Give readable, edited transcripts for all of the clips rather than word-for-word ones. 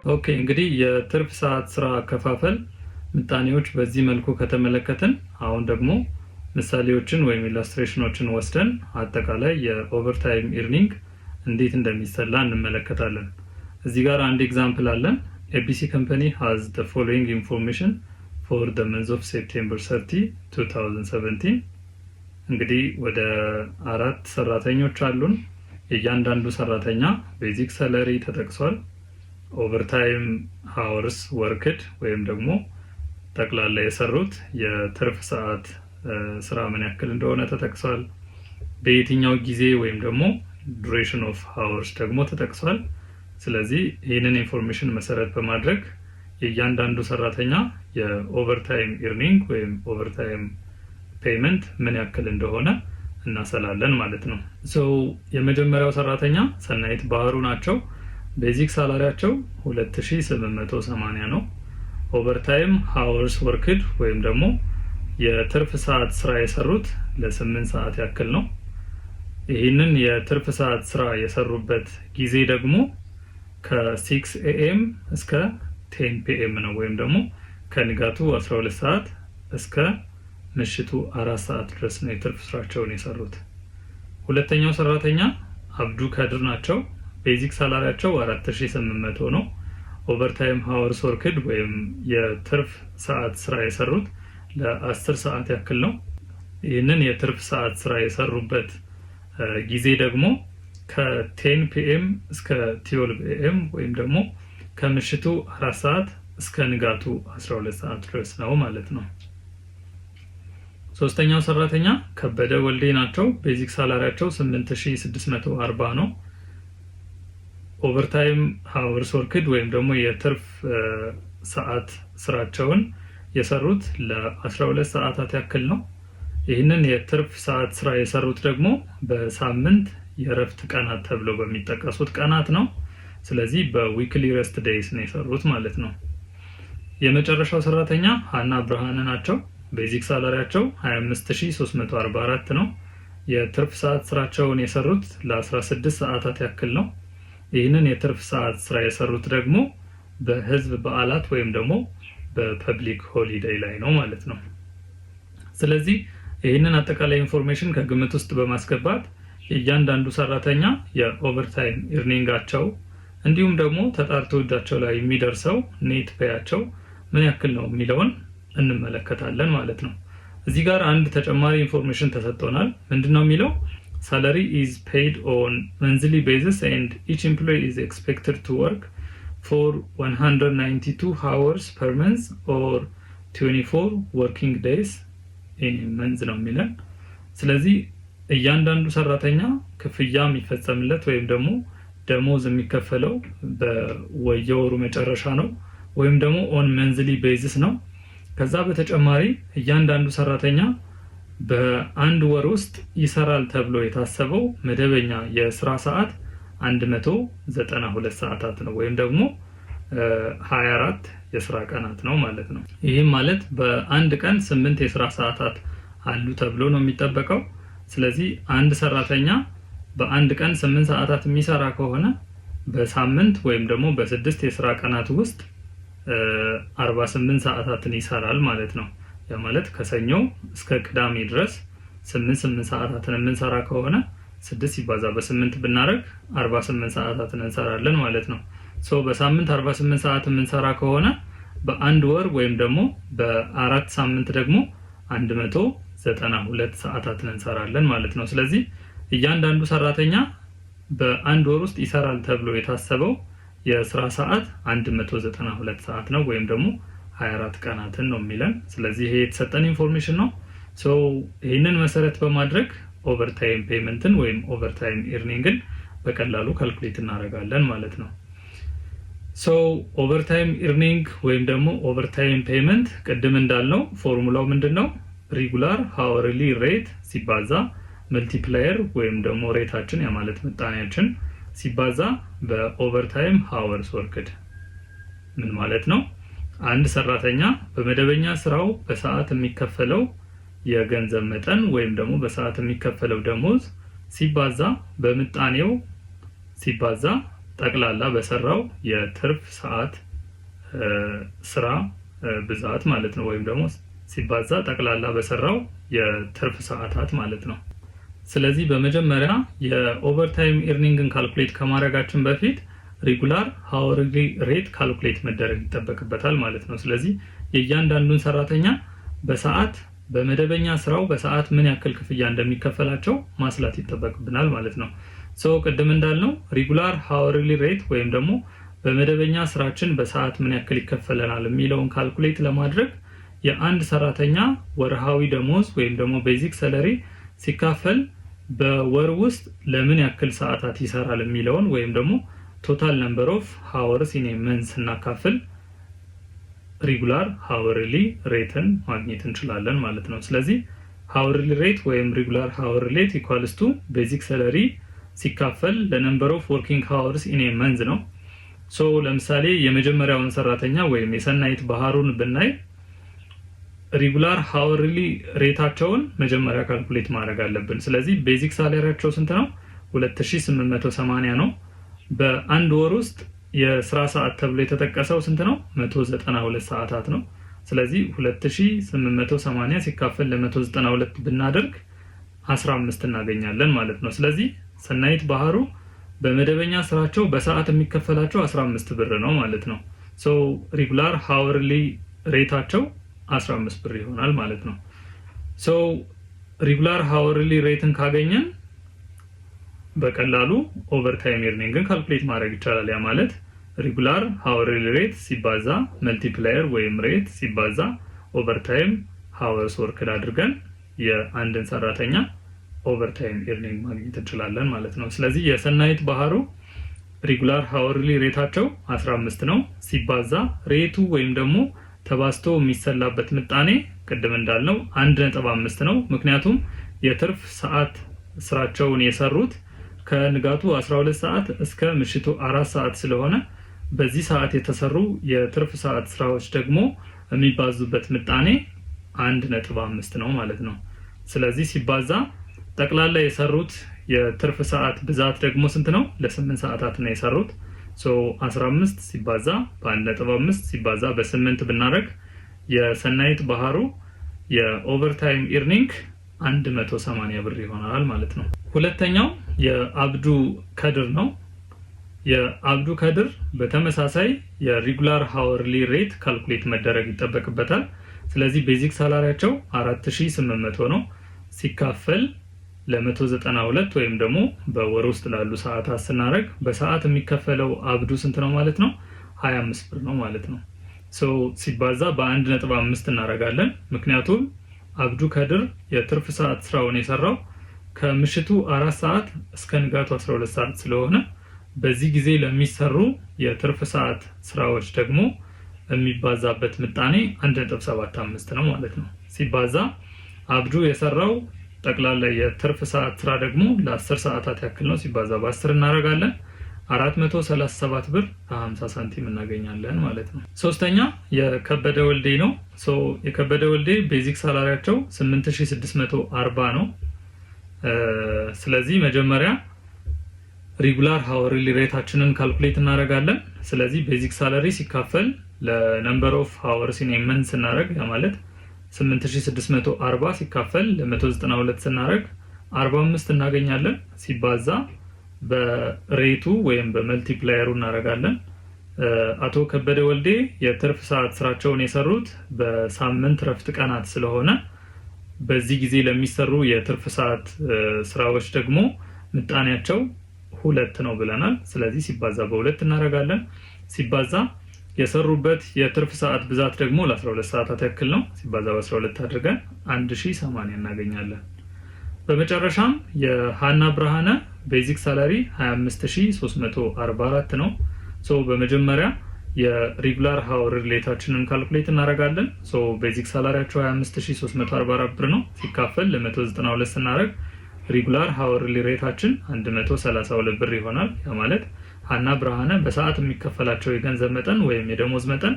Okay፣ እንግዲህ የትርፍ ሰዓት ስራ አከፋፈል ምጣኔዎች በዚህ መልኩ ከተመለከትን፣ አሁን ደግሞ ምሳሌዎችን ወይም illustration ኦችን ወስደን አጠቃላይ የ overtime earning እንዴት እንደሚሰላ እንመለከታለን። እዚህ ጋር አንድ example አለን። ABC company has the following information for the month of September 30, 2017። እንግዲህ ወደ አራት ሰራተኞች አሉን። የእያንዳንዱ ሰራተኛ basic salary ተጠቅሷል። Overtime hours worked ወይም ደግሞ ጠቅላላ የሰሩት የትርፍ ሰዓት ስራ ምን ያክል እንደሆነ ተጠቅሷል። በየትኛው ጊዜ ወይም ደግሞ duration of hours ደግሞ ተጠቅሷል። ስለዚህ ይህንን information መሰረት በማድረግ የእያንዳንዱ ሰራተኛ የ overtime earning ወይም overtime payment ምን ያክል እንደሆነ እናሰላለን ማለት ነው። So የመጀመሪያው ሰራተኛ ሰናይት ባህሩ ናቸው። Basic salary ያቸው 2880 ነው። Overtime hours worked ወይም ደግሞ የትርፍ ሰዓት ስራ የሰሩት ለ8 ሰዓት ያክል ነው። ይህንን የትርፍ ሰዓት ስራ የሰሩበት ጊዜ ደግሞ ከ6 AM እስከ 10 PM ነው፣ ወይም ደግሞ ከንጋቱ 12 ሰዓት እስከ ምሽቱ 4 ሰዓት ድረስ ነው የትርፍ ስራቸውን የሰሩት። ሁለተኛው ሰራተኛ አብዱ ከድር ናቸው። Basic salary ያቸው 4800 ነው። Overtime hours worked ወይም የትርፍ ሰዓት ስራ የሰሩት ለ10 ሰዓት ያክል ነው። ይህንን የትርፍ ሰዓት ስራ የሰሩበት ጊዜ ደግሞ ከ 10 PM እስከ 12 AM ወይም ደግሞ ከምሽቱ 4 ሰዓት እስከ ንጋቱ 12 ሰዓት ድረስ ነው ማለት ነው። ሶስተኛው ሰራተኛ ከበደ ወልዴ ናቸው። Basic salary ያቸው 8640 ነው። Overtime hours worked ወይም ደግሞ የትርፍ ሰዓት ስራቸውን የሰሩት ለ12 ሰዓታት ያክል ነው። ይህንን የትርፍ ሰዓት ስራ የሰሩት ደግሞ በሳምንት የእረፍት ቀናት ተብለው በሚጠቀሱት ቀናት ነው። ስለዚህ በ weekly rest days ነው የሰሩት ማለት ነው። የመጨረሻው ሰራተኛ ሀና ብርሃነ ናቸው። Basic salary ያቸው 25344 ነው። የትርፍ ሰዓት ስራቸውን የሰሩት ለ16 ሰዓታት ያክል ነው። ይህንን የትርፍ ሰዓት ስራ የሰሩት ደግሞ በህዝብ በዓላት ወይም ደግሞ በ public holiday ላይ ነው ማለት ነው። ስለዚህ ይህንን አጠቃላይ information ከግምት ውስጥ በማስገባት የእያንዳንዱ ሰራተኛ የ overtime earning ኣቸው እንዲሁም ደግሞ ተጣርቶ እጃቸው ላይ የሚደርሰው net pay ያቸው ምን ያክል ነው የሚለውን እንመለከታለን ማለት ነው። እዚህ ጋር አንድ ተጨማሪ information ተሰጥቶናል። ምንድን ነው የሚለው? Salary is paid on monthly basis and each employee is expected to work for 192 hours per month or 24 working days in month ነው የሚለን። ስለዚህ እያንዳንዱ ሰራተኛ ክፍያ የሚፈጸምለት ወይም ደግሞ ደሞዝ የሚከፈለው በየወሩ መጨረሻ ነው ወይም ደግሞ on monthly basis ነው። ከዛ በተጨማሪ እያንዳንዱ ሰራተኛ በአንድ ወር ውስጥ ይሰራል ተብሎ የታሰበው መደበኛ የስራ ሰዓት 192 ሰዓታት ነው ወይም ደግሞ 24 የስራ ቀናት ነው ማለት ነው። ይህም ማለት በአንድ ቀን 8 የስራ ሰዓታት አሉ ተብሎ ነው የሚጠበቀው። ስለዚህ አንድ ሰራተኛ በአንድ ቀን 8 ሰዓታት የሚሰራ ከሆነ በሳምንት ወይም ደግሞ በ6 የስራ ቀናት ውስጥ 48 ሰዓታትን ይሰራል ማለት ነው። ያ ማለት ከሰኞ እስከ ቅዳሜ ድረስ 8 8 ሰዓታትን የምንሰራ ከሆነ 6 ሲባዛ በ8 ብናደርግ 48 ሰዓታትን እንሰራለን ማለት ነው። So በሳምንት 48 ሰዓት የምንሰራ ከሆነ በአንድ ወር ወይም ደግሞ በ4 ሳምንት ደግሞ 192 ሰዓታትን እንሰራለን ማለት ነው። ስለዚህ እያንዳንዱ ሰራተኛ በአንድ ወር ውስጥ ይሰራል ተብሎ የታሰበው የስራ ሰዓት 192 ሰዓት ነው ወይም ደግሞ 24 ቀናትን ነው የሚለን። ስለዚህ ይሄ የተሰጠን information ነው። So ይህንን መሰረት በማድረግ overtime payment ን ወይም overtime earning ን በቀላሉ calculate እናደርጋለን ማለት ነው። So overtime earning ወይም ደግሞ overtime payment ቅድም እንዳልነው ፎርሙላው ምንድን ነው? Regular hourly rate ሲባዛ multiplier ወይም ደግሞ rate ኣችን፣ ያ ማለት ምጣኔያችን፣ ሲባዛ በ overtime hours worked። ምን ማለት ነው? አንድ ሰራተኛ በመደበኛ ስራው በሰዓት የሚከፈለው የገንዘብ መጠን ወይም ደግሞ በሰዓት የሚከፈለው ደሞዝ ሲባዛ በምጣኔው ሲባዛ ጠቅላላ በሰራው የትርፍ ሰዓት ስራ ብዛት ማለት ነው። ወይም ደግሞ ሲባዛ ጠቅላላ በሰራው የትርፍ ሰዓታት ማለት ነው። ስለዚህ በመጀመሪያ የ overtime earning ን calculate ከማድረጋችን በፊት regular hourly rate calculate መደረግ ይጠበቅበታል ማለት ነው። ስለዚህ የእያንዳንዱን ሰራተኛ በሰዓት፣ በመደበኛ ስራው በሰዓት ምን ያክል ክፍያ እንደሚከፈላቸው ማስላት ይጠበቅብናል ማለት ነው። So ቅድም እንዳልነው regular hourly rate ወይም ደግሞ በመደበኛ ስራችን በሰዓት ምን ያክል ይከፈለናል የሚለውን calculate ለማድረግ የአንድ ሰራተኛ ወርሃዊ ደሞዝ ወይም ደግሞ basic salary ሲካፈል በወር ውስጥ ለምን ያክል ሰዓታት ይሰራል የሚለውን ወይም ደግሞ total number of hours in month ስናካፍል regular hourly rate ን ማግኘት እንችላለን ማለት ነው። ስለዚህ hourly rate ወይም regular hourly rate equals to basic salary ሲካፈል ለ number of working hours in month ነው። So ለምሳሌ የመጀመሪያውን ሰራተኛ ወይም የሰናይት ባህሩን ብናይ regular hourly rate ኣቸውን መጀመሪያ calculate ማድረግ አለብን። ስለዚህ basic salary ያቸው ስንት ነው? 2880 ነው። በአንድ ወር ውስጥ የስራ ሰዓት ተብሎ የተጠቀሰው ስንት ነው? 192 ሰዓታት ነው። ስለዚህ 2880 ሲካፈል ለ192 ብናደርግ 15 እናገኛለን ማለት ነው። ስለዚህ ሰናይት ባህሩ በመደበኛ ስራቸው በሰዓት የሚከፈላቸው 15 ብር ነው ማለት ነው። So regular hourly rate ኣቸው 15 ብር ይሆናል ማለት ነው። So regular hourly rate ን ካገኘን በቀላሉ overtime earning ን calculate ማድረግ ይቻላል። ያ ማለት regular hourly rate ሲባዛ multiplier ወይም rate ሲባዛ overtime hours worked አድርገን የአንድን ሰራተኛ overtime earning ማግኘት እንችላለን ማለት ነው። ስለዚህ የሰናይት ባህሩ regular hourly rate ኣቸው 15 ነው፣ ሲባዛ rate ኡ ወይም ደግሞ ተባዝቶ የሚሰላበት ምጣኔ ቅድም እንዳልነው 1.5 ነው። ምክንያቱም የትርፍ ሰዓት ስራቸውን የሰሩት ከንጋቱ 12 ሰዓት እስከ ምሽቱ 4 ሰዓት ስለሆነ በዚህ ሰዓት የተሰሩ የትርፍ ሰዓት ስራዎች ደግሞ የሚባዙበት ምጣኔ 1.5 ነው ማለት ነው። ስለዚህ ሲባዛ ጠቅላላ የሰሩት የትርፍ ሰዓት ብዛት ደግሞ ስንት ነው? ለ8 ሰዓታት ነው የሰሩት። So 15 ሲባዛ በ1.5 ሲባዛ በ8 ብናደርግ የሰናይት ባህሩ የ overtime earning 180 ብር ይሆናል ማለት ነው። ሁለተኛው የአብዱ ከድር ነው። የአብዱ ከድር በተመሳሳይ የ regular hourly rate calculate መደረግ ይጠበቅበታል። ስለዚህ basic salary ያቸው 4800 ነው፣ ሲካፈል ለ192 ወይም ደግሞ በወር ውስጥ ላሉ ሰዓታት ስናደርግ በሰዓት የሚከፈለው አብዱ ስንት ነው ማለት ነው? 25 ብር ነው ማለት ነው። So ሲባዛ በ1.5 እናደርጋለን። ምክንያቱም አብዱ ከድር የትርፍ ሰዓት ስራውን የሰራው ከምሽቱ 4 ሰዓት እስከ ንጋቱ 12 ሰዓት ስለሆነ በዚህ ጊዜ ለሚሰሩ የትርፍ ሰዓት ስራዎች ደግሞ የሚባዛበት ምጣኔ 1.75 ነው ማለት ነው። ሲባዛ አብዱ የሰራው ጠቅላላ የትርፍ ሰዓት ስራ ደግሞ ለ10 ሰዓታት ያክል ነው። ሲባዛ በ10 እናደርጋለን፣ 437 ብር ከ50 ሳንቲም እናገኛለን ማለት ነው። ሶስተኛ የከበደ ወልዴ ነው። የከበደ ወልዴ basic salary ያቸው 8640 ነው። ስለዚህ መጀመሪያ regular hourly rate ኣችንን calculate እናደርጋለን። ስለዚህ basic salary ሲካፈል ለ number of hours in month ስናደርግ፣ ያ ማለት 8640 ሲካፈል ለ192 ስናደርግ 45 እናገኛለን። ሲባዛ በ rate ኡ ወይም በ multiplier ኡ እናደርጋለን። አቶ ከበደ ወልዴ የትርፍ ሰዓት ስራቸውን የሰሩት በሳምንት ረፍት ቀናት ስለሆነ በዚህ ጊዜ ለሚሰሩ የትርፍ ሰዓት ስራዎች ደግሞ ምጣኔያቸው 2 ነው ብለናል። ስለዚህ ሲባዛ በ2 እናደርጋለን። ሲባዛ የሰሩበት የትርፍ ሰዓት ብዛት ደግሞ ለ12 ሰዓታት ያክል ነው። ሲባዛ በ12 አድርገን 1080 እናገኛለን። በመጨረሻም የሀና ብርሃነ basic salary 25344 ነው። So በመጀመሪያ የ regular hourly rate ኣችንን calculate እናደርጋለን። So basic salary ያቸው 25344 ብር ነው። ሲካፈል ለ192 ስናደርግ regular hourly rate ኣችን 132 ብር ይሆናል። ያ ማለት ሀና ብርሃነ በሰዓት የሚከፈላቸው የገንዘብ መጠን ወይም የደሞዝ መጠን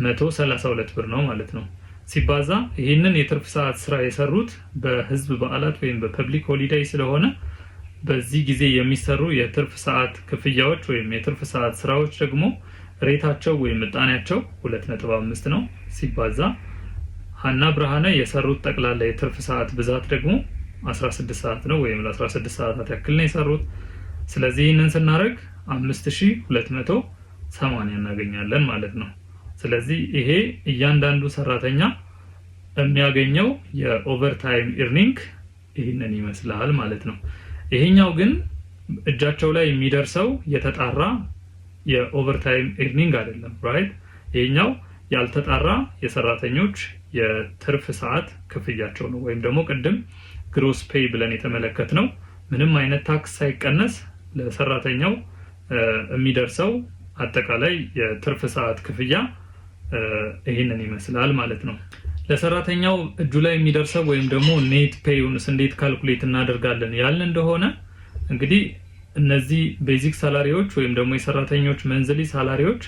132 ብር ነው ማለት ነው። ሲባዛ ይህንን የትርፍ ሰዓት ስራ የሰሩት በህዝብ በዓላት ወይም በ public holiday ስለሆነ በዚህ ጊዜ የሚሰሩ የትርፍ ሰዓት ክፍያዎች ወይም የትርፍ ሰዓት ስራዎች ደግሞ rate ኣቸው ወይም ምጣኔያቸው 2.5 ነው፣ ሲባዛ ሀና ብርሃነ የሰሩት ጠቅላላ የትርፍ ሰዓት ብዛት ደግሞ 16 ሰዓት ነው፣ ወይም ለ16 ሰዓታት ያክል ነው የሰሩት። ስለዚህ ይህንን ስናደርግ 5280 እናገኛለን ማለት ነው። ስለዚህ ይሄ እያንዳንዱ ሰራተኛ የሚያገኘው የ overtime earning ይህንን ይመስላል ማለት ነው። ይሄኛው ግን እጃቸው ላይ የሚደርሰው የተጣራ የ overtime earning አይደለም፣ right? ይሄኛው ያልተጣራ የሰራተኞች የትርፍ ሰዓት ክፍያቸው ነው፣ ወይም ደግሞ ቅድም gross pay ብለን የተመለከትነው ምንም አይነት tax ሳይቀነስ ለሰራተኛው የሚደርሰው አጠቃላይ የትርፍ ሰዓት ክፍያ ይህንን ይመስላል ማለት ነው። ለሰራተኛው እጁ ላይ የሚደርሰው ወይም ደግሞ net pay ውንስ እንዴት calculate እናደርጋለን ያልን እንደሆነ፣ እንግዲህ እነዚህ basic salary ዎች ወይም ደግሞ የሰራተኞች monthly salary ዎች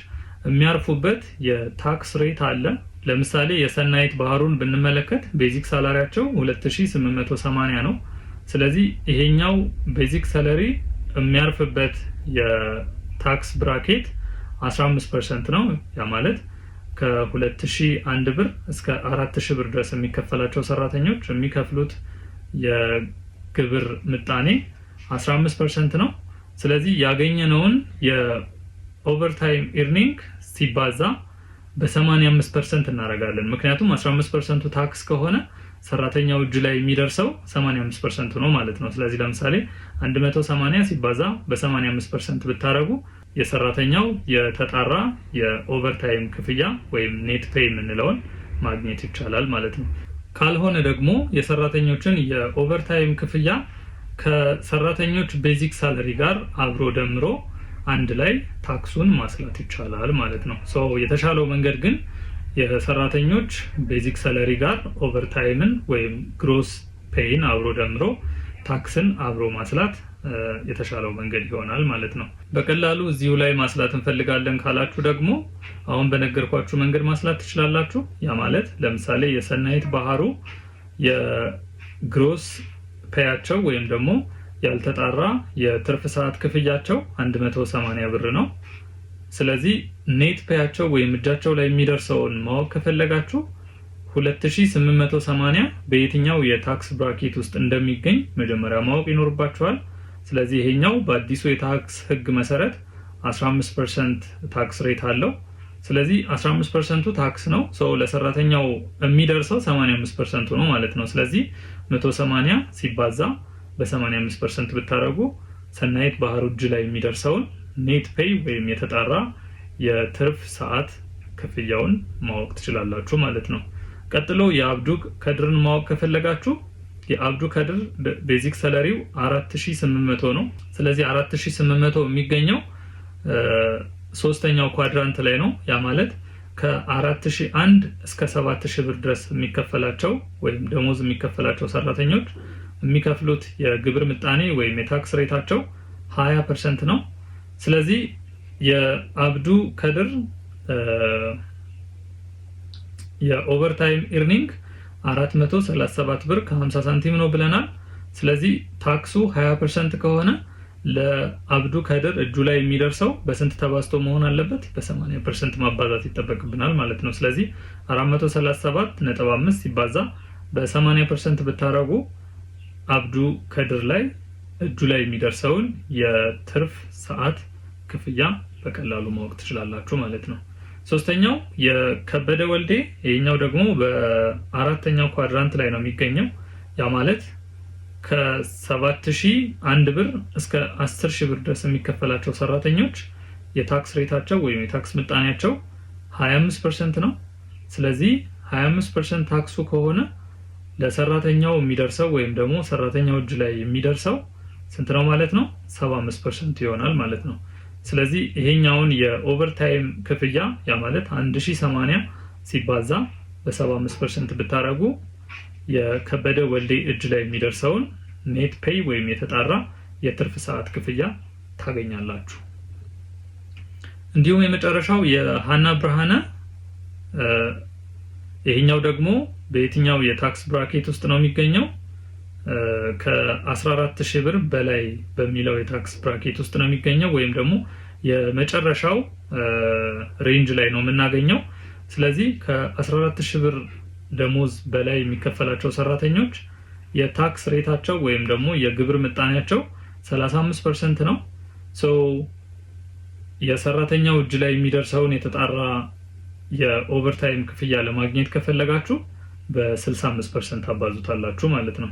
የሚያርፉበት የ tax rate አለ። ለምሳሌ የሰናይት ባህሩን ብንመለከት basic salary ያቸው 2880 ነው። ስለዚህ ይሄኛው basic salary የሚያርፍበት የ tax bracket 15% ነው። ያ ማለት ከ2001 ብር እስከ 4000 ብር ድረስ የሚከፈላቸው ሰራተኞች የሚከፍሉት የግብር ምጣኔ 15% ነው። ስለዚህ ያገኘነውን የ overtime earning ሲባዛ በ85% እናደርጋለን። ምክንያቱም 15% ቱ tax ከሆነ ሰራተኛው እጅ ላይ የሚደርሰው 85% ቱ ነው ማለት ነው። ስለዚህ ለምሳሌ 180 ሲባዛ በ85% ብታደርጉ የሰራተኛው የተጣራ የ overtime ክፍያ ወይም net pay የምንለውን ማግኘት ይቻላል ማለት ነው። ካልሆነ ደግሞ የሰራተኞችን የ overtime ክፍያ ከሰራተኞች basic salary ጋር አብሮ ደምሮ አንድ ላይ tax ኡን ማስላት ይቻላል ማለት ነው። So የተሻለው መንገድ ግን የሰራተኞች basic salary ጋር overtime ን ወይም gross pay ን አብሮ ደምሮ tax ን አብሮ ማስላት የተሻለው መንገድ ይሆናል ማለት ነው። በቀላሉ እዚሁ ላይ ማስላት እንፈልጋለን ካላችሁ ደግሞ አሁን በነገርኳችሁ መንገድ ማስላት ትችላላችሁ። ያ ማለት ለምሳሌ የሰናይት ባህሩ የ gross pay ያቸው ወይም ደግሞ ያልተጣራ የትርፍ ሰዓት ክፍያቸው 180 ብር ነው። ስለዚህ net pay ያቸው ወይም እጃቸው ላይ የሚደርሰውን ማወቅ ከፈለጋችሁ 2880 በየትኛው የ tax bracket ውስጥ እንደሚገኝ መጀመሪያ ማወቅ ይኖርባችኋል። ስለዚህ ይሄኛው በአዲሱ የ tax ሕግ መሰረት 15% tax rate አለው። ስለዚህ 15% ቱ tax ነው። So ለሰራተኛው የሚደርሰው 85% ቱ ነው ማለት ነው። ስለዚህ 180 ሲባዛ በ85% ብታደርጉ ሰናይት ባህሩ እጅ ላይ የሚደርሰውን net pay ወይም የተጣራ የትርፍ ሰዓት ክፍያውን ማወቅ ትችላላችሁ ማለት ነው። ቀጥሎ የአብዱ ከድርን ማወቅ ከፈለጋችሁ የአብዱ ከድር basic salary ው 4800 ነው። ስለዚህ 4800 የሚገኘው ሶስተኛው quadrant ላይ ነው። ያ ማለት ከ4001 እስከ 7000 ብር ድረስ የሚከፈላቸው ወይም ደሞዝ የሚከፈላቸው ሰራተኞች የሚከፍሉት የግብር ምጣኔ ወይም የ tax rate ኣቸው 20% ነው። ስለዚህ የአብዱ ከድር የ overtime earning 437 ብር ከ50 ሳንቲም ነው ብለናል። ስለዚህ tax ኡ 20% ከሆነ ለአብዱ ከድር እጁ ላይ የሚደርሰው በስንት ተባዝቶ መሆን አለበት? በ80% ማባዛት ይጠበቅብናል ማለት ነው። ስለዚህ 437.5 ሲባዛ በ80% ብታረጉ አብዱ ከድር ላይ እጁ ላይ የሚደርሰውን የትርፍ ሰዓት ክፍያ በቀላሉ ማወቅ ትችላላችሁ ማለት ነው። ሶስተኛው የከበደ ወልዴ፣ ይሄኛው ደግሞ በአራተኛው quadrant ላይ ነው የሚገኘው። ያ ማለት ከ7001 ብር እስከ 10,000 ብር ድረስ የሚከፈላቸው ሰራተኞች የ tax rate ኣቸው ወይም የ tax ምጣኔያቸው 25% ነው። ስለዚህ 25% tax ኡ ከሆነ ለሰራተኛው የሚደርሰው ወይም ደግሞ ሰራተኛው እጅ ላይ የሚደርሰው ስንት ነው ማለት ነው? 75% ይሆናል ማለት ነው። ስለዚህ ይሄኛውን የ overtime ክፍያ፣ ያ ማለት 1080 ሲባዛ በ75% ብታረጉ የከበደ ወልዴ እጅ ላይ የሚደርሰውን net pay ወይም የተጣራ የትርፍ ሰዓት ክፍያ ታገኛላችሁ። እንዲሁም የመጨረሻው የሀና ብርሃነ፣ ይሄኛው ደግሞ በየትኛው የ tax bracket ውስጥ ነው የሚገኘው? ከ14 ሺህ ብር በላይ በሚለው የ tax bracket ውስጥ ነው የሚገኘው ወይም ደግሞ የመጨረሻው range ላይ ነው የምናገኘው። ስለዚህ ከ14 ሺህ ብር ደሞዝ በላይ የሚከፈላቸው ሰራተኞች የ tax rate ኣቸው ወይም ደግሞ የግብር ምጣኔያቸው 35% ነው። So የሰራተኛው እጅ ላይ የሚደርሰውን የተጣራ የ overtime ክፍያ ለማግኘት ከፈለጋችሁ በ65% ታባዙታላችሁ ማለት ነው።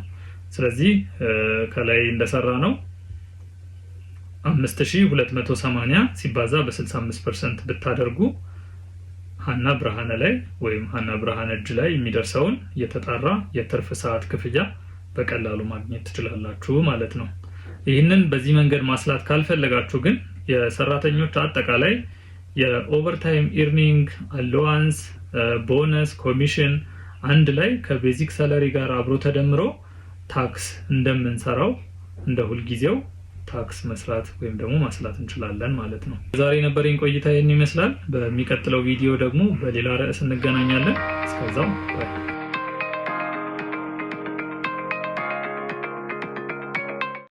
ስለዚህ ከላይ እንደሰራነው 5280 ሲባዛ በ65% ብታደርጉ ሀና ብርሃነ ላይ ወይም ሀና ብርሃነ እጅ ላይ የሚደርሰውን የተጣራ የትርፍ ሰዓት ክፍያ በቀላሉ ማግኘት ትችላላችሁ ማለት ነው። ይህንን በዚህ መንገድ ማስላት ካልፈለጋችሁ ግን የሰራተኞች አጠቃላይ የ overtime earning፣ allowance፣ bonus፣ commission አንድ ላይ ከ basic salary ጋር አብሮ ተደምሮ tax እንደምንሰራው እንደ ሁልጊዜው tax መስራት ወይም ደግሞ ማስላት እንችላለን ማለት ነው። ዛሬ የነበረኝ ቆይታ ይህን ይመስላል። በሚቀጥለው ቪዲዮ ደግሞ በሌላ ርዕስ እንገናኛለን። እስከዛው bye።